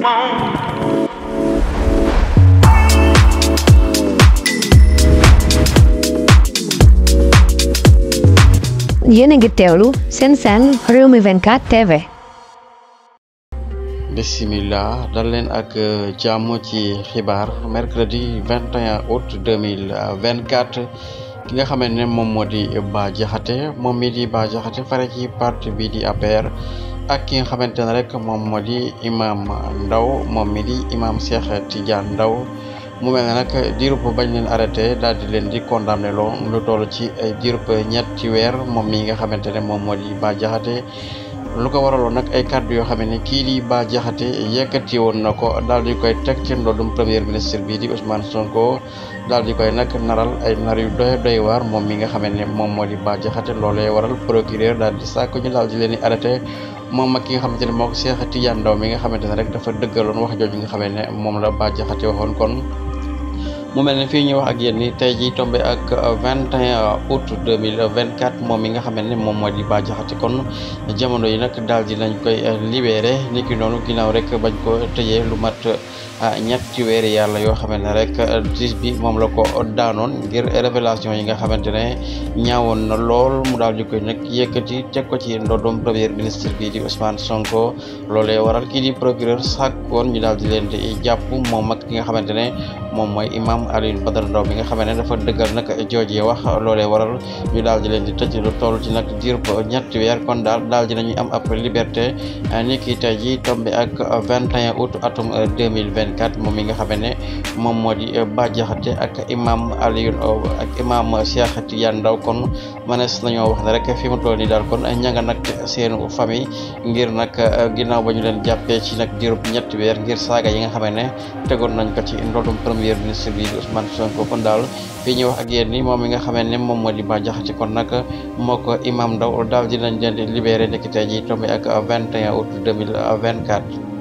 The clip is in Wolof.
yéen a ngi teewlu seen Rewmi 24 TV. bismillah dal leen ak jàmm ci xibaar mercredi 21 août 2024 ki nga xamante ne moom moo di Bah Diakhaté moom mi di Bah Diakhaté fare ci parti bi di APR ak ki nga xamante ne rek moom moo di Imam Ndaw moom mi di Imam Cheikh Tidiane Ndaw mu mel ne nag diirub bañ leen arrêté daal di leen di condamné loo lu toll ci ay diirub ñetti weer moom mi nga xamante ne moom moo di Bah Diakhaté lu ko waraloon nag ay kàddu yoo xam ne kii di Bah Diakhaté yëkkati woon na ko daal di koy teg ci ndoddum premier ministre bi di Ousmane Sonko daal di koy nag naral ay nar yu doy waar moom mi nga xam ne moom moo di Bah Diakhaté loolee waral procureur daal di sàkku ñu daal di leen di arrêté moom ak ki nga xamante ne moo ko Cheikh Tidiane Ndaw mi nga xamante ne rek dafa dëggaloon wax jooju nga xam ne moom la Bah Diakhaté waxoon kon. mu mel ne fii ñu wax ak yéen ni tey jii tombé ak 21 août 2024 moom mi nga xam ne moom moo di Bah Diakhaté kon jamono yi nag daal di nañ koy libéré ni ki noonu ginnaaw rek bañ ko tëjee lu mat ñetti weeri yàlla yoo xamante ne rek juge bi moom la ko daanoon ngir révélation yi nga xamante ne ñaawoon na lool mu daal di koy nag yëkkati teg ko ci ndoddom premier ministre bi di Ousmane Sonko loolee waral kii di procureur sàkkoon ñu daal di leen di jàpp moom ak ki nga xamante ne moom mooy Imam Alioune Badara Ndaw bi nga xam ne dafa dëggal nag joojee wax loolee waral ñu daal di leen di tëj lu toll ci nag diir ba ñetti weer kon daal di nañuy am ab liberté ni ki tey ji tombé ak 21 août atum 2024 moom mi nga xam ne moom moo di Bah Diakhaté ak Imam Alioune ak Imam Cheikh Tidiane Ndaw kon manees nañoo wax ne rek fi mu toll nii daal kon ña nga nag seenu famille ngir nag ginnaaw ba ñu leen jàppee ci nag diirub ñetti weer ngir saaga yi nga xam ne tegoon nañ ko ci ndoddum premier ministre bi Ousmane Sonko kon daal fii ñuy wax ak yéen ni moom mi nga xamee ne moom moo di Bah Diakhaté kon nag moo ko Imam Ndaw daal dinañ leen di libéré nekk tey ji tombé ak 21 août 2024